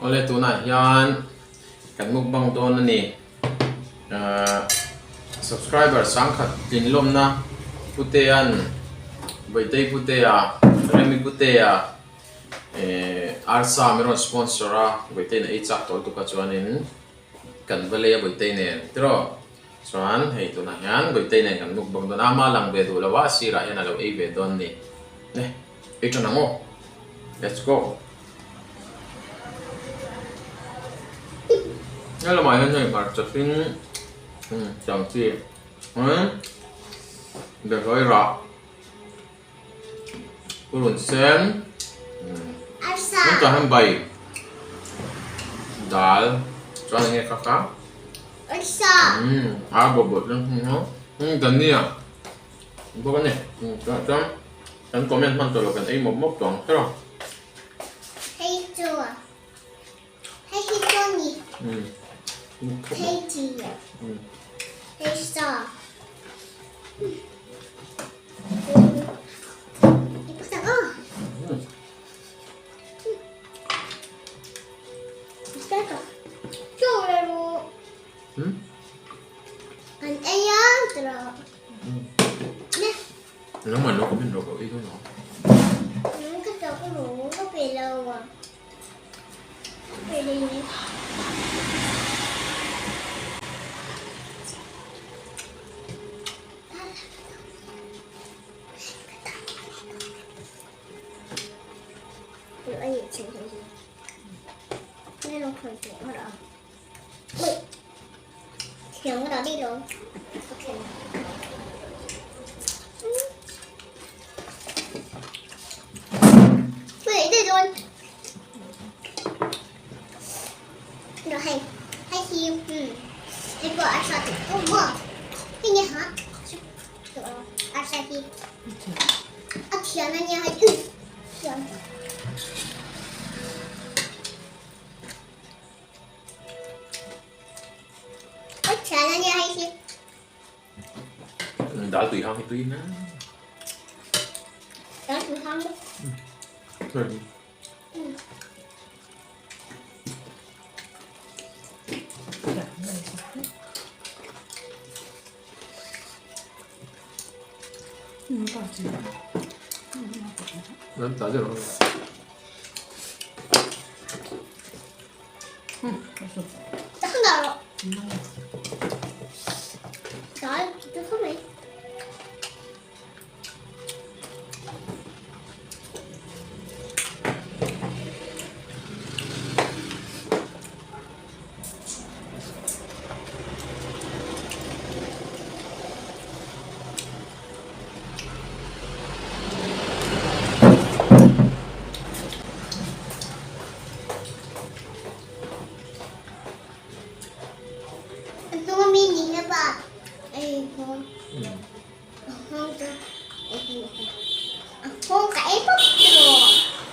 Awle tunah hian kan mukbang dawn a ni. Ahh subscriber sangkhat tlinlawmna Putea'n Bawihtei Putea, Remi Putea eh Arsa min rawn sponsor a, Bawihtei'n a ei chak tawh lutuk a chuanin kan va lei a Bawihtei nen tiraw? Chuan hei tunah hian Bawihtei nen kan mukbang dawn a, ama lang ve duh lo a, a sirah hian a lo ei ve dawn a ni. Ne, ei tan ang aw. Let's go. He lamah hian hei hmarcha hring tiang chi behlawi rah purun sen heng tah hian bai dal chuan enge kha kha a bawlhbawlh dania. Bawk a ni. Tunah chuan kan comment hman tawh lo kan ei mawp mawp tawh ang kher a. Hei chu a. Hei hi chu a ni. Hei chi a. Hei sa. I pakhat aw. Kan ei a tawh. Nangmah lo comment rawh ka ei dawn a. Ka tawh ka ru ka pe lo a. Ka pe lo ni. Thiam cái đó đi rồi. Ok. Tôi đi rồi. Rồi hay hay khi hay bỏ ăn sao thì không mua. Cái gì hả? Ăn sao thì ăn thiam anh nha hay thiam. Dal tui hang hi tui na. Dal tui hang.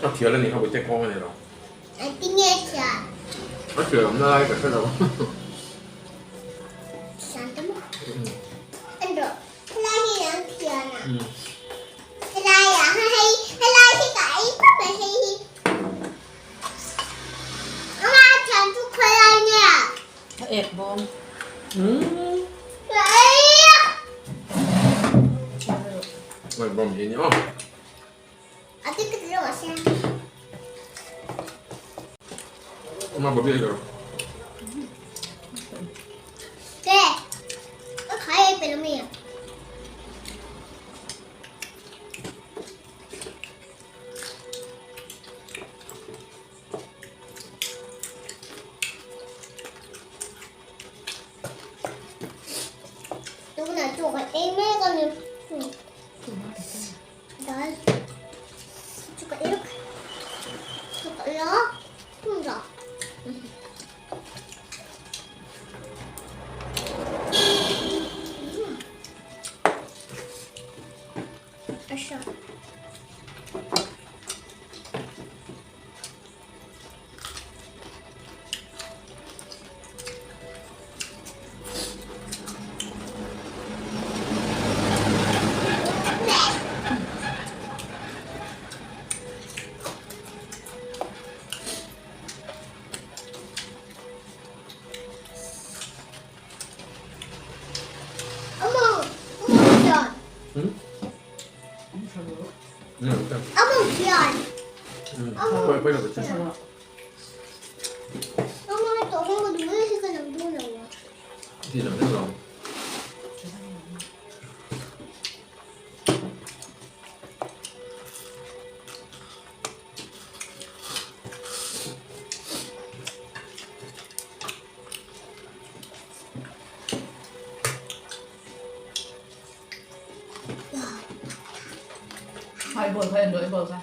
A thial a ni kha Bawihte kawng a ni lo. A thial awmna lai ka hre lo. A ek bawm. Ek bawm hi ni aw. Ama babi ei rawh. Tunah chu ka ei mek a ni. Dal chu ka ei chu ka ei a dah. Asha. Hai bol kha en rawh i bol kha.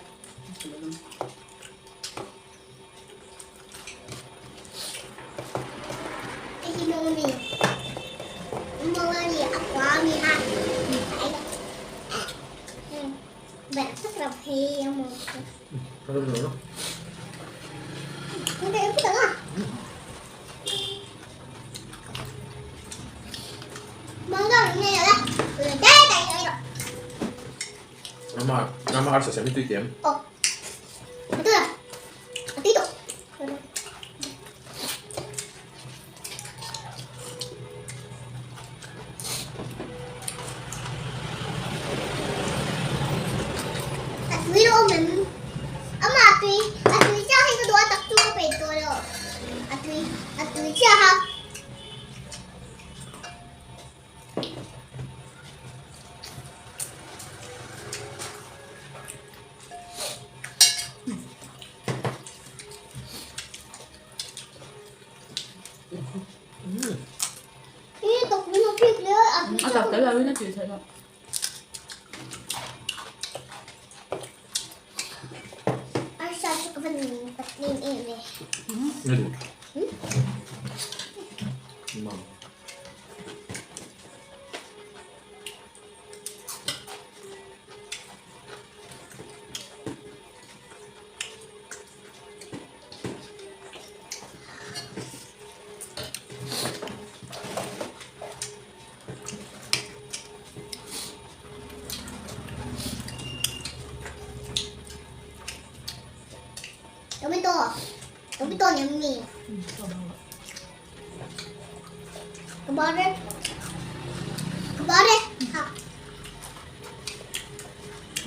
Ama arsa siam hi tui tiam. A tak tel lo in a tih theih loh.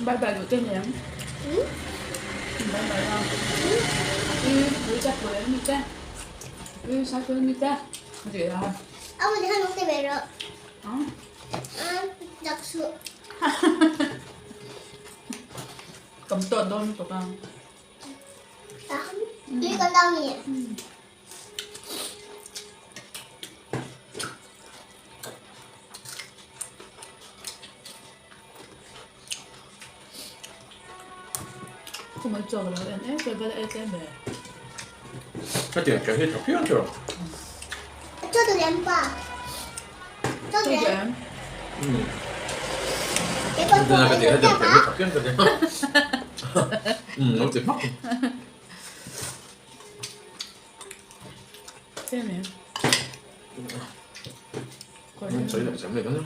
Bye bye duh te nen. Bye bye la. I pui te pui an ni te. I sai pui an ni te. A ti a. Cầm tawh dawn lutuk a. Khum an chaw lo en em em va la ei tlem ve. Ka tiang kher hi tha phian tawh. Chaw duh em? Ka tiang kher hi tha phian ka tia. Lo ti hmak. Tlem em? Sawi loh zam leh dawn a.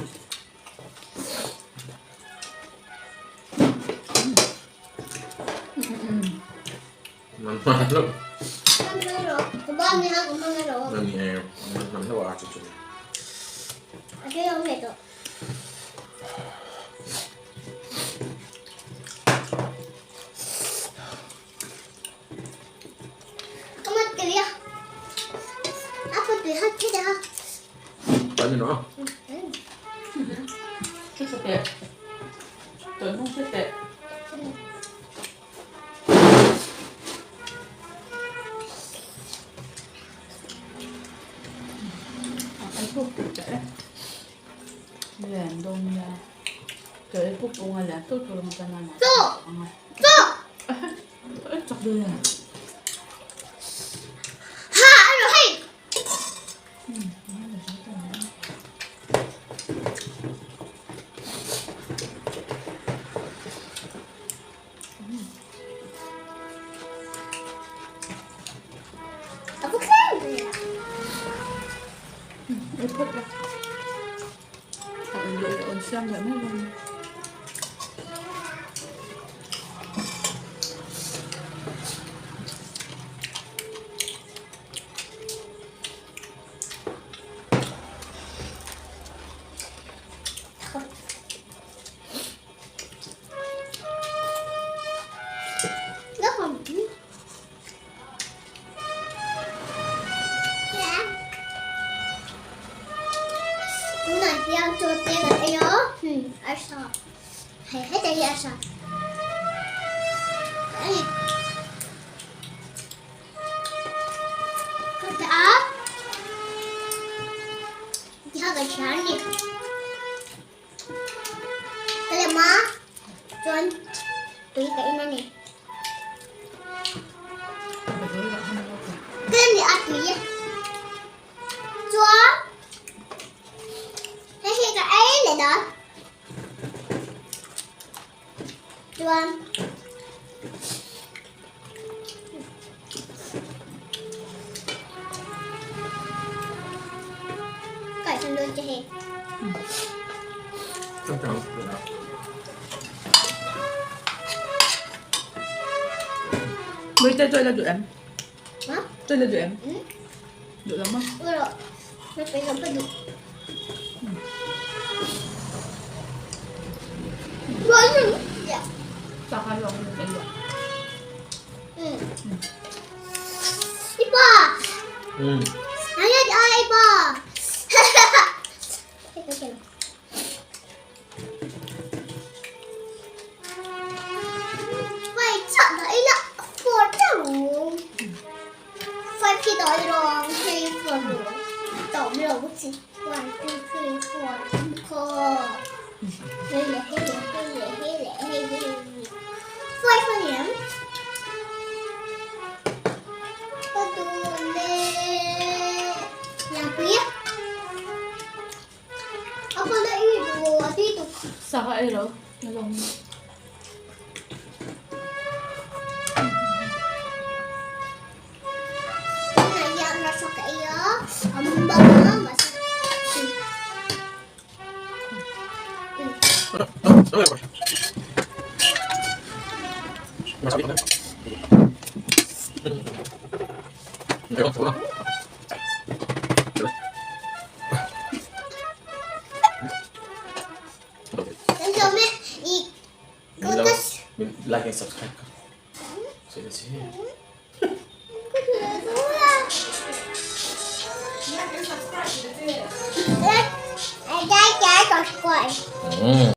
Arsa hei heta hi arsa a ni ka dah a tikha ka hria a ni ka lem a chuan tui ka in a ni ka lem leh a tui Chuan hei hi ka ei leh dawn. Chuan ka ei dawn che hei. Mấy tay tôi là tụi em. Tôi là tụi em. Duh lama. Saka ei lo. Like and subscribe ka.